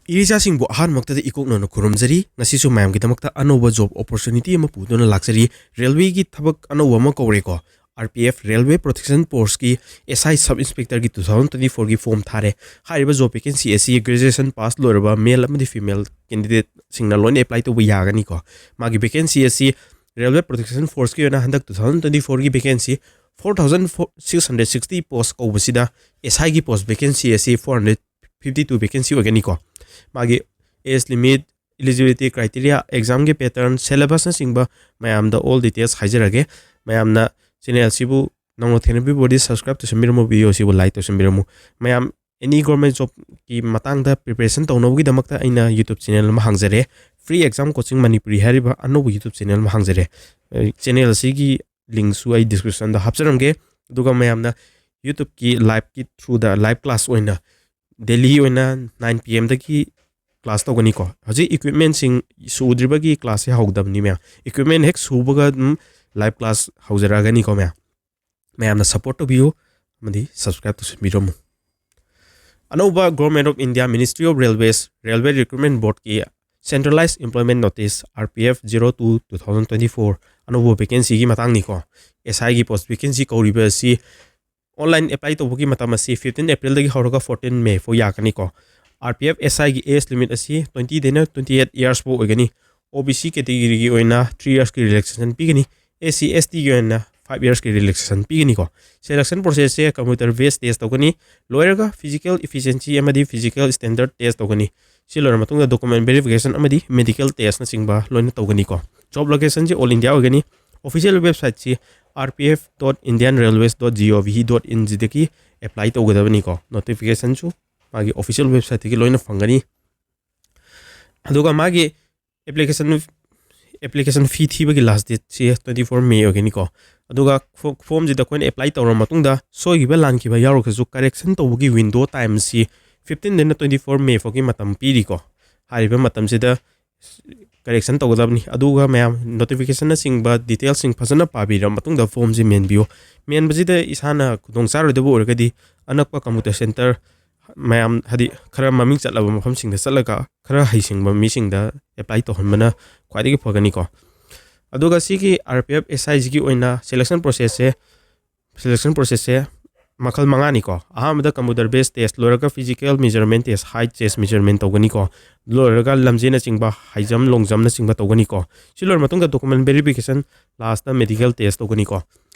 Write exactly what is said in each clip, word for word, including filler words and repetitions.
ꯏꯔꯤꯆꯥꯁꯤꯡꯕꯨ ꯑꯍꯥꯟꯕꯃꯛꯇꯗ ꯏꯀꯣꯛꯅꯅ ꯈꯨꯔꯨꯝꯖꯔꯤ꯫ ꯉꯁꯤꯁꯨ ꯃꯌꯥꯝꯒꯤꯗꯃꯛꯇ ꯑꯅꯧꯕ job opportunity ꯑꯃ ꯄꯨꯗꯨꯅ ꯂꯥꯛꯆꯔꯤ꯫ Railwayꯒꯤ ꯊꯕꯛ ꯑꯅꯧꯕ ꯑꯃ ꯀꯧꯔꯦꯀꯣ꯫ R P F, Railway Protection Forceꯀꯤ S I Sub Inspectorꯒꯤ two thousand twenty fourꯒꯤ form ꯊꯥꯔꯦ꯫ ꯍꯥꯏꯔꯤꯕ job vacancy ꯑꯁꯤ graduation pass ꯂꯣꯏꯔꯕ male ꯑꯃꯗꯤ female candidateꯁꯤꯡꯅ ꯂꯣꯏꯅ apply ꯇꯧꯕ ꯌꯥꯒꯅꯤꯀꯣ꯫ ꯃꯥꯒꯤ vacancy ꯑꯁꯤ Railway Protection Forceꯀꯤ ꯑꯣꯏꯅ ꯍꯟꯗꯛ two thousand twenty fourꯒꯤ vacancy four thousand six hundred sixty post ꯀꯧꯕꯁꯤꯗ S Iꯒꯤ post vacancy ꯑꯁꯤ four hundred fifty two vacancy ꯑꯣꯏꯒꯅꯤꯀꯣ꯫ ꯃꯥꯒꯤ age limit, eligibility criteria, examꯒꯤ pattern, syllabusꯅꯆꯤꯡꯕ ꯃꯌꯥꯝꯗ all details ꯍꯥꯏꯖꯔꯒꯦ꯫ ꯃꯌꯥꯝꯅ channel ꯑꯁꯤꯕꯨ ꯅꯧꯅ ꯊꯦꯡꯅꯕꯤꯕ ꯑꯣꯏꯔꯗꯤ subscribe ꯇꯧꯁꯟꯕꯤꯔꯝꯃꯨ, video ꯑꯁꯤꯕꯨ like ꯇꯧꯁꯟꯕꯤꯔꯝꯃꯨ꯫ ꯃꯌꯥꯝ any government jobꯀꯤ ꯃꯇꯥꯡꯗ preparation ꯇꯧꯅꯕꯒꯤꯗꯃꯛꯇ ꯑꯩꯅ YouTube channel ꯑꯃ ꯍꯥꯡꯖꯔꯦ, Free Exam Coaching Manipuri ꯍꯥꯏꯔꯤꯕ ꯑꯅꯧꯕ YouTube channel ꯑꯃ ꯍꯥꯡꯖꯔꯦ꯫ ꯑ, channel ꯑꯁꯤꯒꯤ linkꯁꯨ ꯑꯩ descriptionꯗ ꯍꯥꯞꯆꯔꯝꯒꯦ꯫ ꯑꯗꯨꯒ ꯃꯌꯥꯝꯅ YouTubeꯀꯤ liveꯀꯤ throughꯗ live class ꯑꯣꯏꯅ daily ꯑꯣꯏꯅ nine P Mꯗꯒꯤ class ꯇꯧꯒꯅꯤꯀꯣ꯫ ꯍꯧꯖꯤꯛ equipmentꯁꯤꯡ ꯁꯨꯗ꯭ꯔꯤꯕꯒꯤ classꯁꯦ ꯍꯧꯗꯕꯅꯤ ꯃꯌꯥꯝ꯫ Equipment ꯍꯦꯛ ꯁꯨꯕꯒ ꯑꯗꯨꯝ live class ꯍꯧꯖꯔꯛꯑꯒꯅꯤꯀꯣ ꯃꯌꯥꯝ꯫ ꯃꯌꯥꯝꯅ support ꯇꯧꯕꯤꯌꯨ ꯑꯃꯗꯤ subscribe ꯇꯧꯁꯤꯟꯕꯤꯔꯝꯃꯨ꯫ ꯑꯅꯧꯕ Government of India, Ministry of Railways, Railway Recruitment Boardꯀꯤ Centralized Employment Notice, R P F zero two two thousand twenty four, ꯑꯅꯧꯕ vacancyꯒꯤ ꯃꯇꯥꯡꯅꯤꯀꯣ꯫ S Iꯒꯤ post vacancy ꯀꯧꯔꯤꯕ ꯑꯁꯤ online apply ꯇꯧꯕꯒꯤ ꯃꯇꯝ ꯑꯁꯤ fifteen Aprilꯗꯒꯤ ꯍꯧꯔꯒ fourteen May ꯐꯥꯎ ꯌꯥꯒꯅꯤꯀꯣ꯫ R P F S Iꯒꯤ age limit ꯑꯁꯤ twentyꯗꯩꯅ twenty eight years ꯐꯥꯎ ꯑꯣꯏꯒꯅꯤ꯫ O B C categoryꯒꯤ ꯑꯣꯏꯅ three yearsꯀꯤ relaxation ꯄꯤꯒꯅꯤ꯫ S C S Tꯒꯤ ꯑꯣꯏꯅ five yearsꯀꯤ relaxation ꯄꯤꯒꯅꯤꯀꯣ꯫ Selection processꯁꯦ computer based test ꯇꯧꯒꯅꯤ꯫ ꯂꯣꯏꯔꯒ physical efficiency ꯑꯃꯗꯤ physical standard test ꯇꯧꯒꯅꯤ꯫ ꯁꯤ ꯂꯣꯏꯔ ꯃꯇꯨꯡꯗ document verification ꯑꯃꯗꯤ medical testꯅꯆꯤꯡꯕ ꯂꯣꯏꯅ ꯇꯧꯒꯅꯤꯀꯣ꯫ Job locationꯁꯤ all India ꯑꯣꯏꯒꯅꯤ꯫ Official websiteꯁꯤ R P F dot Indian Railways dot G O V dot inꯁꯤꯗꯒꯤ apply ꯇꯧꯒꯗꯕꯅꯤꯀꯣ꯫ Notificationꯁꯨ ꯃꯥꯒꯤ official websiteꯇꯒꯤ ꯂꯣꯏꯅ ꯐꯪꯒꯅꯤ꯫ ꯑꯗꯨꯒ ꯃꯥꯒꯤ application application fee ꯊꯤꯕꯒꯤ last dateꯁꯤ twenty four May ꯑꯣꯏꯒꯅꯤꯀꯣ꯫ ꯑꯗꯨꯒ formꯁꯤꯗ ꯑꯩꯈꯣꯏꯅ apply ꯇꯧꯔ ꯃꯇꯨꯡꯗ ꯁꯣꯏꯈꯤꯕ ꯂꯥꯟꯈꯤꯕ ꯌꯥꯎꯔꯒꯁꯨ correction ꯇꯧꯕꯒꯤ window timeꯁꯤ fifteenꯗꯩꯅ twenty four May ꯐꯥꯎꯒꯤ ꯃꯇꯝ ꯄꯤꯔꯤꯀꯣ꯫ ꯍꯥꯏꯔꯤꯕ ꯃꯇꯝꯁꯤꯗ correction ꯇꯧꯒꯗꯕꯅꯤ꯫ ꯑꯗꯨꯒ ꯃꯌꯥꯝ notificationꯅꯆꯤꯡꯕ detailsꯁꯤꯡ ꯐꯖꯅ ꯄꯥꯕꯤꯔꯕ ꯃꯇꯨꯡꯗ formꯁꯤ ꯃꯦꯟꯕꯤꯌꯨ꯫ ꯃꯦꯟꯕꯁꯤꯗ ꯏꯁꯥꯅ ꯈꯨꯗꯣꯡ ꯆꯥꯔꯣꯏꯗꯕ ꯑꯣꯏꯔꯒꯗꯤ ꯑꯅꯛꯄ computer center ꯃꯌꯥꯝ ꯍꯥꯏꯗꯤ ꯈꯔ ꯃꯃꯤꯡ ꯆꯠꯂꯕ ꯃꯐꯝꯁꯤꯡꯗ ꯆꯠꯂꯒ ꯈꯔ ꯍꯩꯁꯤꯡꯕ ꯃꯤꯁꯤꯡꯗ ꯑꯦꯄ꯭ꯂꯥꯏ ꯇꯧꯍꯟꯕꯅ ꯈ꯭ꯋꯥꯏꯗꯒꯤ ꯐꯒꯅꯤꯀꯣ꯫ ꯑꯗꯨꯒ ꯁꯤꯒꯤ ꯑꯥꯔ ꯄꯤ ꯑꯦꯐ ꯑꯦꯁ ꯑꯥꯏꯁꯤꯒꯤ ꯑꯣꯏꯅ ꯁꯦꯂꯦꯛꯁꯟ ꯄ꯭ꯔꯣꯁꯦꯁꯁꯦ ꯁꯦꯂꯦꯛꯁꯟ ꯄ꯭ꯔꯣꯁꯦꯁꯁꯦ ꯃꯈꯜ ꯃꯉꯥꯅꯤꯀꯣ꯫ ꯑꯍꯥꯟꯕꯗ ꯀꯝꯄ꯭ꯌꯨꯇꯔ ꯕꯦꯁ ꯇꯦꯁ, ꯂꯣꯏꯔꯒ ꯐꯤꯖꯤꯀꯦꯜ ꯃꯦꯖꯔꯃꯦꯟ ꯇꯦꯁ, ꯍꯥꯏꯠ, ꯆꯦꯁ ꯃꯦꯖꯔꯃꯦꯟ ꯇꯧꯒꯅꯤꯀꯣ꯫ ꯂꯣꯏꯔꯒ ꯂꯝꯖꯦꯜꯅꯆꯤꯡꯕ, ꯍꯥꯏ ꯖꯝ, ꯂꯣꯡ ꯖꯝꯅꯆꯤꯡꯕ ꯇꯧꯒꯅꯤꯀꯣ꯫ ꯁꯤ ꯂꯣꯏꯔ ꯃꯇꯨꯡꯗ document verification, last medical test ꯇꯧꯒꯅꯤꯀꯣ꯫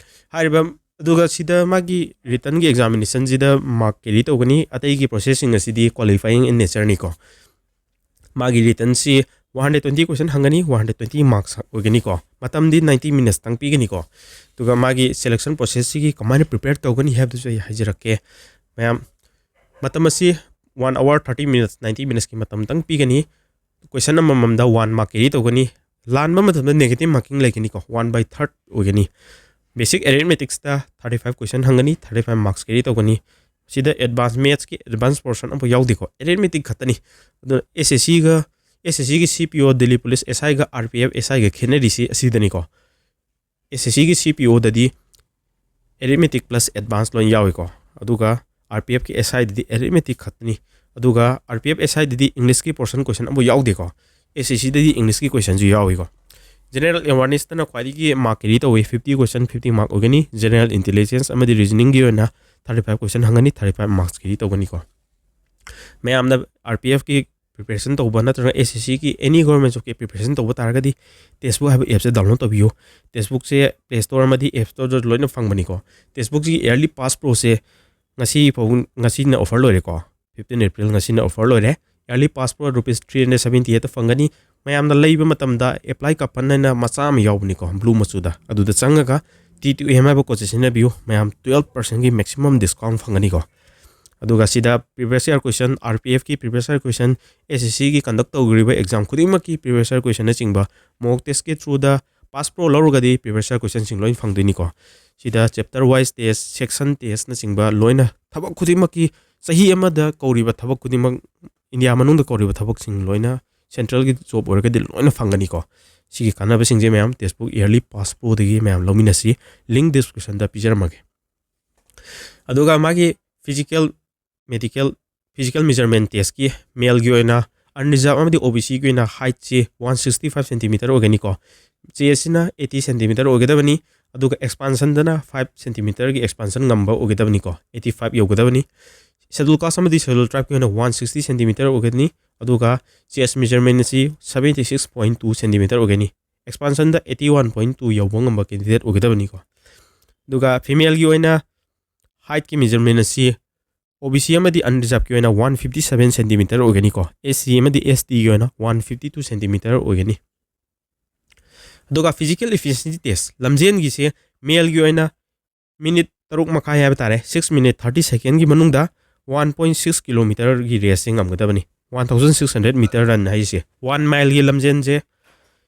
ꯍꯥꯏꯔꯤꯕ ꯑꯗꯨꯒ ꯁꯤꯗ ꯃꯥꯒꯤ ꯔꯤꯇꯟꯒꯤ ꯑꯦꯛꯖꯥꯃꯤꯅꯦꯁꯟꯁꯤꯗ ꯃꯥꯔꯛ ꯀꯦꯔꯤ ꯇꯧꯒꯅꯤ꯫ ꯑꯇꯩꯒꯤ ꯄ꯭ꯔꯣꯁꯦꯁꯁꯤꯡ ꯑꯁꯤꯗꯤ ꯀ꯭ꯋꯥꯂꯤꯐꯥꯏꯌꯤꯡ ꯏꯟ ꯅꯦꯆꯔꯅꯤꯀꯣ꯫ ꯃꯥꯒꯤ ꯔꯤꯇꯟꯁꯤ ꯋꯥꯟ ꯍꯟꯗ꯭ꯔꯦꯠ ꯇ꯭ꯋꯦꯟꯇꯤ ꯀꯣꯏꯁꯟ ꯍꯪꯒꯅꯤ, ꯋꯥꯟ ꯍꯟꯗ꯭ꯔꯦꯠ ꯇ꯭ꯋꯦꯟꯇꯤ ꯃꯥꯔꯛꯁ ꯑꯣꯏꯒꯅꯤꯀꯣ꯫ ꯃꯇꯝꯗꯤ ꯅꯥꯏꯟꯇꯤ ꯃꯤꯅꯠꯁꯇꯪ ꯄꯤꯒꯅꯤꯀꯣ꯫ ꯑꯗꯨꯒ ꯃꯥꯒꯤ ꯁꯦꯂꯦꯛꯁꯟ ꯄ꯭ꯔꯣꯁꯦꯁꯁꯤꯒꯤ ꯀꯃꯥꯏꯅ ꯄ꯭ꯔꯤꯄꯦꯌꯔ ꯇꯧꯒꯅꯤ ꯍꯥꯏꯕꯗꯨꯁꯨ ꯑꯩ ꯍꯥꯏꯖꯔꯛꯀꯦ꯫ ꯃꯌꯥꯝ, ꯃꯇꯝ ꯑꯁꯤ one hour thirty minutes, ninety ꯃꯤꯅꯠꯁꯀꯤ ꯃꯇꯝꯗꯪ ꯄꯤꯒꯅꯤ꯫ ꯀꯣꯏꯁꯟ ꯑꯃꯃꯝꯗ ꯋꯥꯟ ꯃꯥꯔꯛ ꯀꯦꯔꯤ ꯇꯧꯒꯅꯤ꯫ ꯂꯥꯟꯕ ꯃꯇꯝꯗ ꯅꯦꯒꯦꯇꯤꯞ ꯃꯥꯔꯀꯤꯡ ꯂꯩꯒꯅꯤꯀꯣ, ꯋꯥꯟ ꯕꯥꯏ ꯊꯥꯔꯠ ꯑꯣꯏꯒꯅꯤ꯫ ꯕꯦꯁꯤꯛ ꯑꯦꯔꯤꯊꯃꯦꯇꯤꯛꯁꯇ ꯊꯥꯔꯇꯤ ꯐꯥꯏꯚ ꯀꯣꯏꯁꯟ ꯍꯪꯒꯅꯤ, ꯊꯥꯔꯇꯤ ꯐꯥꯏꯚ ꯃꯥꯔꯛꯁ ꯀꯦꯔꯤ ꯇꯧꯒꯅꯤ꯫ ꯁꯤꯗ ꯑꯦꯗꯚꯥꯟꯁ ꯃꯦꯠꯁꯀꯤ ꯑꯦꯗꯚꯥꯟꯁ ꯄꯣꯔꯁꯟ ꯑꯃꯐꯥꯎ ꯌꯥꯎꯗꯦꯀꯣ, ꯑꯦꯔꯤꯊꯃꯦꯇꯤꯛ ꯈꯛꯇꯅꯤ꯫ ꯑꯗꯨꯅ ꯑꯦꯁ ꯑꯦꯁ ꯁꯤꯒ, ꯑꯦꯁ ꯑꯦꯁ ꯁꯤꯒꯤ ꯁꯤ ꯄꯤ ꯑꯣ, ꯗꯤꯜꯂꯤ ꯄꯨꯂꯤꯁ ꯑꯦꯁ ꯑꯥꯏꯒ ꯑꯥꯔ ꯄꯤ ꯑꯦꯐ ꯑꯦꯁ ꯑꯥꯏꯒ ꯈꯦꯠꯅꯔꯤꯁꯤ ꯑꯁꯤꯗꯅꯤꯀꯣ꯫ ꯑꯦꯁ ꯑꯦꯁ ꯁꯤꯒꯤ ꯁꯤ ꯄꯤ ꯑꯣꯗꯗꯤ ꯑꯦꯔꯤꯊꯃꯦꯇꯤꯛ ꯄ꯭ꯂꯁ ꯑꯦꯗꯚꯥꯟꯁ ꯂꯣꯏ ꯌꯥꯎꯏꯀꯣ꯫ ꯑꯗꯨꯒ ꯑꯥꯔ ꯄꯤ ꯑꯦꯐꯀꯤ ꯑꯦꯁ ꯑꯥꯏꯗꯗꯤ ꯑꯦꯔꯤꯊꯃꯦꯇꯤꯛ ꯈꯛꯇꯅꯤ꯫ ꯑꯗꯨꯒ ꯑꯥꯔ ꯄꯤ ꯑꯦꯐ ꯑꯦꯁ ꯑꯥꯏꯗꯗꯤ ꯏꯪꯂꯤꯁꯀꯤ ꯄꯣꯔꯁꯟ ꯀꯣꯏꯁꯟ ꯑꯃꯐꯥꯎ ꯌꯥꯎꯗꯦꯀꯣ꯫ ꯑꯦꯁ ꯑꯦꯁ ꯁꯤꯗꯗꯤ ꯏꯪꯂꯤꯁꯀꯤ ꯀꯣꯏꯁꯟꯁꯨ ꯌꯥꯎꯏꯀꯣ꯫ ꯖꯦꯅꯔꯦꯜ ꯑꯦꯋꯥꯔꯅꯦꯁꯇꯅ ꯈ꯭ꯋꯥꯏꯗꯒꯤ ꯃꯥꯔꯛ ꯀꯦꯔꯤ ꯇꯧꯏ, ꯐꯤꯐꯇꯤ ꯀꯣꯏꯁꯟ, ꯐꯤꯐꯇꯤ ꯃꯥꯔꯛ ꯑꯣꯏꯒꯅꯤ꯫ ꯖꯦꯅꯔꯦꯜ ꯏꯟꯇꯦꯂꯤꯖꯦꯟꯁ ꯑꯃꯗꯤ ꯔꯤꯖꯅꯤꯡꯒꯤ ꯑꯣꯏꯅ ꯊꯥꯔꯇꯤ ꯐꯥꯏꯚ ꯀꯣꯏꯁꯟ ꯍꯪꯒꯅꯤ, ꯊꯥꯔꯇꯤ ꯐꯥꯏꯚ ꯃꯥꯔꯛꯁ ꯀꯦꯔꯤ ꯇꯧꯒꯅꯤꯀꯣ꯫ ꯃꯌꯥꯝꯅ ꯑꯥꯔ ꯄꯤ ꯑꯦꯐꯀꯤ ꯄ꯭ꯔꯤꯄꯦꯔꯦꯁꯟ ꯇꯧꯕ ꯅꯠꯇ꯭ꯔꯒ ꯑꯦꯁ ꯑꯦꯁ ꯁꯤꯒꯤ ꯑꯦꯅꯤ ꯒꯣꯔꯃꯦꯟ ꯖꯣꯕꯀꯤ ꯄ꯭ꯔꯤꯄꯦꯔꯦꯁꯟ ꯇꯧꯕ ꯇꯥꯔꯒꯗꯤ ꯇꯦꯛꯁꯕꯨꯛ ꯍꯥꯏꯕ ꯑꯦꯞꯁꯦ ꯗꯥꯎꯟꯂꯣꯗ ꯇꯧꯕꯤꯌꯨ꯫ ꯇꯦꯛꯁꯕꯨꯛꯁꯦ ꯄ꯭ꯂꯦ ꯁ꯭ꯇꯣꯔ ꯑꯃꯗꯤ ꯑꯦꯞ ꯁ꯭ꯇꯣꯔꯗ ꯂꯣꯏꯅ ꯐꯪꯕꯅꯤꯀꯣ꯫ ꯇꯦꯛꯁꯕꯨꯛꯁꯤꯒꯤ ꯏꯌꯔꯂꯤ ꯄꯥꯁ ꯄ꯭ꯔꯣꯁꯦ ꯉꯁꯤ ꯐꯥꯎ, ꯉꯁꯤꯅ ꯑꯣꯐꯔ ꯂꯣꯏꯔꯦꯀꯣ, ꯐꯤꯐꯇꯤꯟ ꯑꯦꯄ꯭ꯔꯤꯜ ꯉꯁꯤꯅ ꯑꯣꯐꯔ ꯂꯣꯏꯔꯦ꯫ Yearly pass pro rupees three hundred seventy ꯑꯩꯠꯇ ꯐꯪꯒꯅꯤ꯫ ꯃꯌꯥꯝꯅ ꯂꯩꯕ ꯃꯇꯝꯗ ꯑꯦꯄ꯭ꯂꯥꯏ ꯀꯄꯟ ꯍꯥꯏꯅ ꯃꯆꯥ ꯑꯃ ꯌꯥꯎꯕꯅꯤꯀꯣ, ꯕ꯭ꯂꯨ ꯃꯆꯨꯗ, ꯑꯗꯨꯗ ꯆꯪꯉꯒ ꯇꯤ ꯇꯨ ꯑꯦꯝ ꯍꯥꯏꯕ ꯀꯣꯗꯁꯦ ꯁꯤꯖꯤꯟꯅꯕꯤꯌꯨ꯫ ꯃꯌꯥꯝ ꯇꯨꯌꯦꯜꯞ ꯄꯥꯔꯁꯦꯟꯒꯤ ꯃꯦꯛꯁꯤꯃꯝ ꯗꯤꯁꯀꯥꯎꯟ ꯐꯪꯒꯅꯤꯀꯣ꯫ ꯑꯗꯨꯒ ꯁꯤꯗ ꯄ꯭ꯔꯤꯚꯤꯌꯁ ꯏꯌꯔ ꯀꯣꯏꯁꯟ, ꯑꯥꯔ ꯄꯤ ꯑꯦꯐꯀꯤ ꯄ꯭ꯔꯤꯚꯤꯌꯁ ꯏꯌꯔ ꯀꯣꯏꯁꯟ, ꯑꯦꯁ ꯑꯦꯁ ꯁꯤꯒꯤ ꯀꯟꯗꯛ ꯇꯧꯈ꯭ꯔꯤꯕ ꯑꯦꯛꯖꯥꯝ ꯈꯨꯗꯤꯡꯃꯛꯀꯤ ꯄ꯭ꯔꯤꯚꯤꯌꯁ ꯏꯌꯔ ꯀꯣꯏꯁꯟꯅꯆꯤꯡꯕ ꯃꯣꯛ ꯇꯦꯁꯀꯤ ꯊ꯭ꯔꯨꯗ ꯄꯥꯁ ꯄ꯭ꯔꯣ ꯂꯧꯔꯒꯗꯤ ꯄ꯭ꯔꯤꯚꯤꯌꯁ ꯏꯌꯔ ꯀꯣꯏꯁꯟꯁꯤꯡ ꯂꯣꯏ ꯐꯪꯗꯣꯏꯅꯤꯀꯣ꯫ ꯁꯤꯗ ꯆꯦꯞꯇꯔ ꯋꯥꯏꯁ ꯇꯦꯁ, ꯁꯦꯛꯁꯟ ꯇꯦꯁꯅꯆꯤꯡꯕ ꯂꯣꯏꯅ ꯊꯕꯛ ꯈꯨꯗꯤꯡꯃꯛꯀꯤ, ꯆꯍꯤ ꯑꯃꯗ ꯀꯧꯔꯤꯕ ꯊꯕꯛ ꯈꯨꯗꯤꯡꯃꯛ, ꯏꯟꯗꯤꯌꯥ ꯃꯅꯨꯡꯗ ꯀꯧꯔꯤꯕ ꯊꯕꯛꯁꯤꯡ ꯂꯣꯏꯅ, ꯁꯦꯟꯇ꯭ꯔꯦꯜꯒꯤ ꯖꯣꯕ ꯑꯣꯏꯔꯒꯗꯤ ꯂꯣꯏꯅ ꯐꯪꯒꯅꯤꯀꯣ꯫ ꯁꯤꯒꯤ ꯀꯥꯟꯅꯕꯁꯤꯡꯁꯦ ꯃꯌꯥꯝ ꯇꯦꯛꯁꯕꯨꯛ ꯏꯌꯔꯂꯤ ꯄꯥꯁ ꯄ꯭ꯔꯣꯗꯒꯤ ꯃꯌꯥꯝ ꯂꯧꯃꯤꯟꯅꯁꯤ꯫ ꯂꯤꯡ ꯗꯤꯁꯀ꯭ꯔꯤꯞꯁꯟꯗ ꯄꯤꯖꯔꯝꯃꯒꯦ꯫ ꯑꯗꯨꯒ ꯃꯥꯒꯤ ꯐꯤꯖꯤꯀꯦꯜ, ꯃꯦꯗꯤꯀꯦꯜ physical measurement testꯀꯤ maleꯒꯤ ꯑꯣꯏꯅ unreserved ꯑꯃꯗꯤ OBCꯒꯤ ꯑꯣꯏꯅ heightꯁꯤ one sixty five centimeter ꯑꯣꯏꯒꯅꯤꯀꯣ꯫ Chestꯁꯤꯅ eighty centimeter ꯑꯣꯏꯒꯗꯕꯅꯤ, ꯑꯗꯨꯒ expansionꯗꯅ five centimeterꯒꯤ expansion ꯉꯝꯕ ꯑꯣꯏꯒꯗꯕꯅꯤꯀꯣ, eighty five ꯌꯧꯒꯗꯕꯅꯤ꯫ Scheduled caste ꯑꯃꯗꯤ scheduled tribeꯀꯤ ꯑꯣꯏꯅ one sixty centimeter ꯑꯣꯏꯒꯅꯤ, ꯑꯗꯨꯒ chest measurement ꯑꯁꯤ seventy six point two centimeter ꯑꯣꯏꯒꯅꯤ꯫ Expansionꯗ eighty one point two ꯌꯧꯕ ꯉꯝꯕ candidate ꯑꯣꯏꯒꯗꯕꯅꯤꯀꯣ꯫ ꯑꯗꯨꯒ femaleꯒꯤ ꯑꯣꯏꯅ heightꯀꯤ measurement ꯑꯁꯤ OBC ꯑꯃꯗꯤ unreservedꯀꯤ ꯑꯣꯏꯅ one fifty seven centimeter ꯑꯣꯏꯒꯅꯤꯀꯣ, SC ꯑꯃꯗꯤ STꯒꯤ ꯑꯣꯏꯅ one fifty two centimeter ꯑꯣꯏꯒꯅꯤ꯫ ꯑꯗꯨꯒ physical efficiency test, ꯂꯝꯖꯦꯟꯒꯤꯁꯦ maleꯒꯤ ꯑꯣꯏꯅ minute ꯇꯔꯨꯛ ꯃꯈꯥꯏ ꯍꯥꯏꯕ ꯇꯥꯔꯦ, six minute thirty secondꯀꯤ ꯃꯅꯨꯡꯗ one point six kilometerꯒꯤ raceꯁꯦ ꯉꯝꯒꯗꯕꯅꯤ꯫ One thousand six hundred meter run ꯍꯥꯏꯁꯦ one mileꯒꯤ ꯂꯝꯖꯦꯟꯁꯦ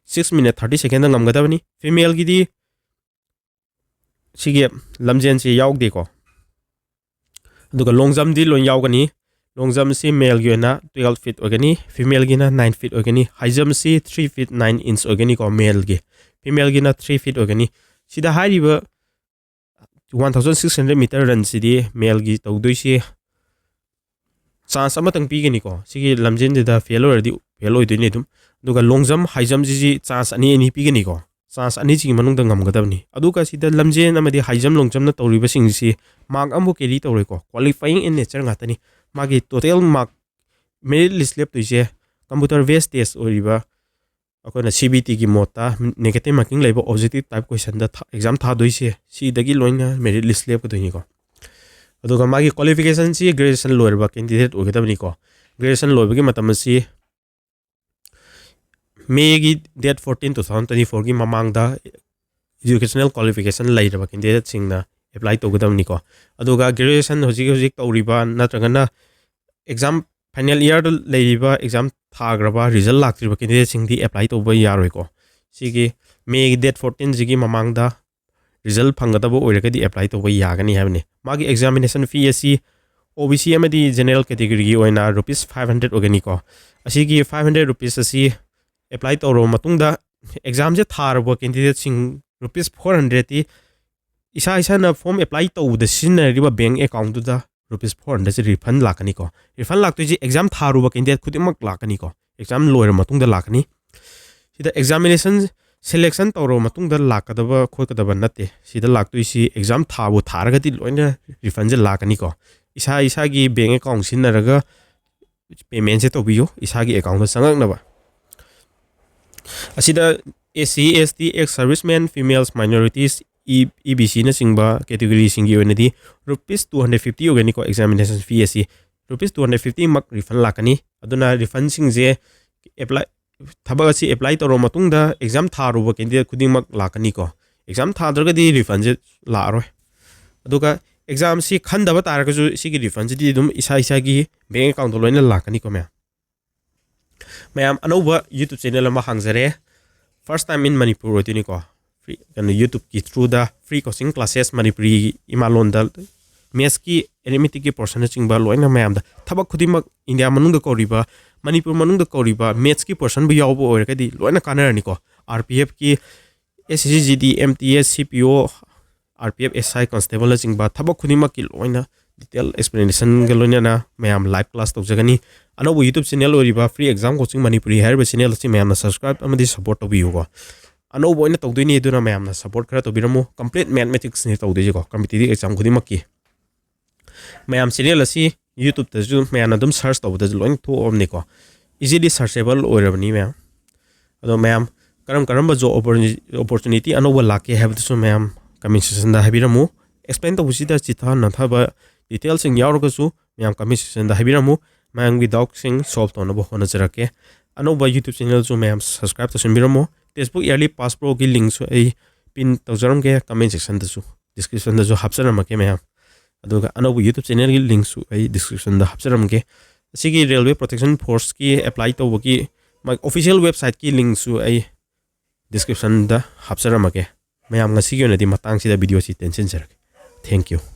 six minute thirty secondꯗ ꯉꯝꯒꯗꯕꯅꯤ꯫ Femaleꯒꯤꯗꯤ ꯁꯤꯒꯤ ꯂꯝꯖꯦꯟꯁꯤ ꯌꯥꯎꯗꯦꯀꯣ꯫ ꯑꯗꯨꯒ long jumpꯗꯤ ꯂꯣꯏ ꯌꯥꯎꯒꯅꯤ꯫ Long jumpꯁꯤ maleꯒꯤ ꯑꯣꯏꯅ twelve feet ꯑꯣꯏꯒꯅꯤ, femaleꯒꯤꯅ nine feet ꯑꯣꯏꯒꯅꯤ꯫ High jumpꯁꯤ three feet nine inch ꯑꯣꯏꯒꯅꯤꯀꯣ, maleꯒꯤ꯫ Femaleꯒꯤꯅ three feet ꯑꯣꯏꯒꯅꯤ꯫ ꯁꯤꯗ ꯍꯥꯏꯔꯤꯕ one thousand six hundred meter runꯁꯤꯗꯤ maleꯒꯤ ꯇꯧꯗꯣꯏꯁꯤ chance ꯑꯃꯇꯪ ꯄꯤꯒꯅꯤꯀꯣ꯫ ꯁꯤꯒꯤ ꯂꯝꯖꯦꯟꯁꯤꯗ fail ꯑꯣꯏꯔꯗꯤ fail ꯑꯣꯏꯗꯣꯏꯅꯤ ꯑꯗꯨꯝ꯫ ꯑꯗꯨꯒ long jump, high jumpꯁꯤꯗꯤ chance ꯑꯅꯤ ꯑꯅꯤ ꯄꯤꯒꯅꯤꯀꯣ꯫ Chance ꯑꯅꯤꯁꯤꯒꯤ ꯃꯅꯨꯡꯗ ꯉꯝꯒꯗꯕꯅꯤ꯫ ꯑꯗꯨꯒ ꯁꯤꯗ ꯂꯝꯖꯦꯟ ꯑꯃꯗꯤ high jump, long jumpꯅ ꯇꯧꯔꯤꯕꯁꯤꯡꯁꯤ mark ꯑꯃꯕꯨ carry ꯇꯧꯔꯣꯏꯀꯣ꯫ Qualifying in nature ꯉꯥꯛꯇꯅꯤ꯫ ꯃꯥꯒꯤ total mark merit list ꯂꯦꯞꯇꯣꯏꯁꯦ computer based test ꯑꯣꯏꯔꯤꯕ ꯑꯩꯈꯣꯏꯅ CBTꯒꯤ ꯃꯣꯠꯇ negative marking ꯂꯩꯕ objective type questionꯗ ꯊꯥ-, exam ꯊꯥꯗꯣꯏꯁꯦ ꯁꯤꯗꯒꯤ ꯂꯣꯏꯅ merit list ꯂꯦꯞꯀꯗꯣꯏꯅꯤꯀꯣ꯫ ꯑꯗꯨꯒ ꯃꯥꯒꯤ qualificationꯁꯤ graduation ꯂꯣꯏꯔꯕ candidate ꯑꯣꯏꯒꯗꯕꯅꯤꯀꯣ꯫ Graduation ꯂꯣꯏꯕꯒꯤ ꯃꯇꯝ ꯑꯁꯤ Mayꯒꯤ date fourteen, two thousand twenty fourꯒꯤ ꯃꯃꯥꯡꯗ educational qualification ꯂꯩꯔꯕ candidateꯁꯤꯡꯅ apply ꯇꯧꯒꯗꯕꯅꯤꯀꯣ꯫ ꯑꯗꯨꯒ graduation ꯍꯧꯖꯤꯛ ꯍꯧꯖꯤꯛ ꯇꯧꯔꯤꯕ ꯅꯠꯇ꯭ꯔꯒꯅ exam final yearꯗ ꯂꯩꯔꯤꯕ, exam ꯊꯥꯈ꯭ꯔꯕ, result ꯂꯥꯛꯇ꯭ꯔꯤꯕ candidateꯁꯤꯡꯗꯤ apply ꯇꯧꯕ ꯌꯥꯔꯣꯏꯀꯣ꯫ ꯁꯤꯒꯤ Mayꯒꯤ date fourteenꯁꯤꯒꯤ ꯃꯃꯥꯡꯗ result ꯐꯪꯒꯗꯕ ꯑꯣꯏꯔꯒꯗꯤ apply ꯇꯧꯕ ꯌꯥꯒꯅꯤ ꯍꯥꯏꯕꯅꯤ꯫ ꯃꯥꯒꯤ examination fee ꯑꯁꯤ OBC ꯑꯃꯗꯤ general categoryꯒꯤ ꯑꯣꯏꯅ rupees five hundred ꯑꯣꯏꯒꯅꯤꯀꯣ꯫ ꯑꯁꯤꯒꯤ five hundred rupees ꯑꯁꯤ apply ꯇꯧꯔꯕ ꯃꯇꯨꯡꯗ examꯁꯦ ꯊꯥꯔꯕ candidateꯁꯤꯡ rupees four hundredꯇꯤ ꯏꯁꯥ ꯏꯁꯥꯅ form apply ꯇꯧꯕꯗ ꯁꯤꯖꯤꯟꯅꯔꯤꯕ bank accountꯗꯨꯗ ꯔꯨꯄꯤꯁ ꯐꯣꯔ ꯍꯟꯗ꯭ꯔꯦꯠꯁꯦ ꯔꯤꯐꯟ ꯂꯥꯛꯀꯅꯤꯀꯣ꯫ ꯔꯤꯐꯟ ꯂꯥꯛꯇꯣꯏꯁꯦ ꯑꯦꯛꯖꯥꯝ ꯊꯥꯔꯨꯕ ꯀꯦꯟꯗꯤꯗꯦꯠ ꯈꯨꯗꯤꯡꯃꯛ ꯂꯥꯛꯀꯅꯤꯀꯣ꯫ ꯑꯦꯛꯖꯥꯝ ꯂꯣꯏꯔ ꯃꯇꯨꯡꯗ ꯂꯥꯛꯀꯅꯤ꯫ ꯁꯤꯗ ꯑꯦꯛꯖꯥꯃꯤꯅꯦꯁꯟ ꯁꯦꯂꯦꯛꯁꯟ ꯇꯧꯔꯕ ꯃꯇꯨꯡꯗ ꯂꯥꯛꯀꯗꯕ ꯈꯣꯠꯀꯗꯕ ꯅꯠꯇꯦ꯫ ꯁꯤꯗ ꯂꯥꯛꯇꯣꯏꯁꯤ ꯑꯦꯛꯖꯥꯝ ꯊꯥꯕꯨ ꯊꯥꯔꯒꯗꯤ ꯂꯣꯏꯅ ꯔꯤꯐꯟꯁꯦ ꯂꯥꯛꯀꯅꯤꯀꯣ꯫ ꯏꯁꯥ ꯏꯁꯥꯒꯤ ꯕꯦꯡ ꯑꯦꯀꯥꯎꯟ ꯁꯤꯖꯤꯟꯅꯔꯒ ꯄꯦꯃꯦꯟꯁꯦ ꯇꯧꯕꯤꯌꯨ, ꯏꯁꯥꯒꯤ ꯑꯦꯀꯥꯎꯟꯗ ꯆꯪꯉꯛꯅꯕ꯫ ꯑꯁꯤꯗ S C, S T, ex servicemen, females, minorities, E, E B Cꯅꯆꯤꯡꯕ ꯀꯦꯇꯦꯒꯣꯔꯤꯁꯤꯡꯒꯤ ꯑꯣꯏꯅꯗꯤ ꯔꯨꯄꯤꯁ ꯇꯨ ꯍꯟꯗ꯭ꯔꯦꯠ ꯐꯤꯐꯇꯤ ꯑꯣꯏꯒꯅꯤꯀꯣ꯫ ꯑꯦꯛꯖꯥꯃꯤꯅꯦꯁꯟ ꯐꯤ ꯑꯁꯤ ꯔꯨꯄꯤꯁ ꯇꯨ ꯍꯟꯗ꯭ꯔꯦꯠ ꯐꯤꯐꯇꯤꯃꯛ ꯔꯤꯐꯟ ꯂꯥꯛꯀꯅꯤ꯫ ꯑꯗꯨꯅ ꯔꯤꯐꯟꯁꯤꯡꯁꯦ ꯑꯦꯄ꯭ꯂꯥꯏ, ꯊꯕꯛ ꯑꯁꯤ ꯑꯦꯄ꯭ꯂꯥꯏ ꯇꯧꯔꯕ ꯃꯇꯨꯡꯗ ꯑꯦꯛꯖꯥꯝ ꯊꯥꯔꯨꯕ ꯀꯦꯟꯗꯤꯗꯦꯠ ꯈꯨꯗꯤꯡꯃꯛ ꯂꯥꯛꯀꯅꯤꯀꯣ꯫ ꯑꯦꯛꯖꯥꯝ ꯊꯥꯗ꯭ꯔꯒꯗꯤ ꯔꯤꯐꯟꯁꯦ ꯂꯥꯛꯑꯔꯣꯏ꯫ ꯑꯗꯨꯒ ꯑꯦꯛꯖꯥꯝꯁꯤ ꯈꯟꯗꯕ ꯇꯥꯔꯒꯁꯨ ꯁꯤꯒꯤ ꯔꯤꯐꯟꯁꯤꯗꯤ ꯑꯗꯨꯝ ꯏꯁꯥ ꯏꯁꯥꯒꯤ ꯕꯦꯡ ꯑꯦꯀꯥꯎꯟꯗ ꯂꯣꯏꯅ ꯂꯥꯛꯀꯅꯤꯀꯣ ꯃꯌꯥꯝ꯫ ꯃꯌꯥꯝ, ꯑꯅꯧꯕ YouTube ꯆꯦꯅꯦꯜ ꯑꯃ ꯍꯥꯡꯖꯔꯦ꯫ First time in Manipur ꯑꯣꯏꯗꯣꯏꯅꯤꯀꯣ꯫ Free, ꯀꯩꯅꯣ, YouTubeꯀꯤ throughꯗ free coaching classes ꯃꯅꯤꯄꯨꯔꯤ ꯏꯃꯥꯂꯣꯟꯗ, ꯃꯦꯠꯁꯀꯤ, ꯑꯦꯔꯤꯊꯃꯦꯇꯤꯛꯀꯤ ꯄꯣꯔꯁꯟꯅꯆꯤꯡꯕ ꯂꯣꯏꯅ ꯃꯌꯥꯝꯗ, ꯊꯕꯛ ꯈꯨꯗꯤꯡꯃꯛ ꯏꯟꯗꯤꯌꯥ ꯃꯅꯨꯡꯗ ꯀꯧꯔꯤꯕ, ꯃꯅꯤꯄꯨꯔ ꯃꯅꯨꯡꯗ ꯀꯧꯔꯤꯕ ꯃꯦꯠꯁꯀꯤ ꯄꯣꯔꯁꯟꯕꯨ ꯌꯥꯎꯕ ꯑꯣꯏꯔꯒꯗꯤ ꯂꯣꯏꯅ ꯀꯥꯟꯅꯔꯅꯤꯀꯣ꯫ R P Fꯀꯤ, S S C G D, M T S, C P O, R P F, S I, constable ꯅꯆꯤꯡꯕ ꯊꯕꯛ ꯈꯨꯗꯤꯡꯃꯛꯀꯤ ꯂꯣꯏꯅ detail explanationꯒ ꯂꯣꯏꯅꯅ ꯃꯌꯥꯝ live class ꯇꯧꯖꯒꯅꯤ꯫ ꯑꯅꯧꯕ YouTube ꯆꯦꯅꯦꯜ ꯑꯣꯏꯔꯤꯕ Free Exam Coaching ꯃꯅꯤꯄꯨꯔꯤ ꯍꯥꯏꯔꯤꯕ ꯆꯦꯅꯦꯜ ꯑꯁꯤ ꯃꯌꯥꯝꯅ subscribe ꯑꯃꯗꯤ support ꯇꯧꯕꯤꯌꯨꯀꯣ꯫ ꯑꯅꯧꯕ ꯑꯣꯏꯅ ꯇꯧꯗꯣꯏꯅꯤ, ꯑꯗꯨꯅ ꯃꯌꯥꯝꯅ support ꯈꯔ ꯇꯧꯕꯤꯔꯝꯃꯨ꯫ Complete mathematicsꯅꯤ ꯇꯧꯗꯣꯏꯁꯦꯀꯣ, competitive exam ꯈꯨꯗꯤꯡꯃꯛꯀꯤ꯫ ꯃꯌꯥꯝ, ꯆꯦꯅꯦꯜ ꯑꯁꯤ YouTubeꯇꯁꯨ ꯃꯌꯥꯝꯅ ꯑꯗꯨꯝ search ꯇꯧꯕꯗꯁꯨ ꯂꯣꯏꯅ ꯊꯣꯛꯑꯕꯅꯤꯀꯣ, easily searchable ꯑꯣꯏꯔꯕꯅꯤ ꯃꯌꯥꯝ꯫ ꯑꯗꯣ ꯃꯌꯥꯝ, ꯀꯔꯝ ꯀꯔꯝꯕ job opportunity ꯑꯅꯧꯕ ꯂꯥꯛꯀꯦ ꯍꯥꯏꯕꯗꯨꯁꯨ ꯃꯌꯥꯝ comment sectionꯗ ꯍꯥꯏꯕꯤꯔꯝꯃꯨ꯫ Explain ꯇꯧꯕꯁꯤꯗ ꯆꯤꯊ ꯅꯊꯕ detailꯁꯤꯡ ꯌꯥꯎꯔꯒꯁꯨ ꯃꯌꯥꯝ comment sectionꯗ ꯍꯥꯏꯕꯤꯔꯝꯃꯨ, ꯃꯌꯥꯝꯒꯤ doubtꯁꯤꯡ solve ꯇꯧꯅꯕ ꯍꯣꯠꯅꯖꯔꯛꯀꯦ꯫ ꯑꯅꯧꯕ YouTube ꯆꯦꯅꯦꯜꯁꯨ ꯃꯌꯥꯝ subscribe ꯇꯧꯁꯤꯟꯕꯤꯔꯝꯃꯨ꯫ Textbook yearly pass proꯒꯤ linkꯁꯨ ꯑꯩ pin ꯇꯧꯖꯔꯝꯒꯦ, comment sectionꯗꯁꯨ, descriptionꯗꯁꯨ ꯍꯥꯞꯆꯔꯝꯃꯒꯦ ꯃꯌꯥꯝ꯫ ꯑꯗꯨꯒ ꯑꯅꯧꯕ YouTube ꯆꯦꯅꯦꯜꯒꯤ linkꯁꯨ ꯑꯩ descriptionꯗ ꯍꯥꯞꯆꯔꯝꯒꯦ꯫ ꯑꯁꯤꯒꯤ Railway Protection Forceꯀꯤ apply ꯇꯧꯕꯒꯤ ꯃꯥꯒꯤ official websiteꯀꯤ linkꯁꯨ ꯑꯩ descriptionꯗ ꯍꯥꯞꯆꯔꯝꯃꯒꯦ꯫ ꯃꯌꯥꯝ, ꯉꯁꯤꯒꯤ ꯑꯣꯏꯅꯗꯤ ꯃꯇꯥꯡꯁꯤꯗ videoꯁꯤ ꯇꯦꯟꯁꯤꯟꯖꯔꯒꯦ꯫ Thank you꯫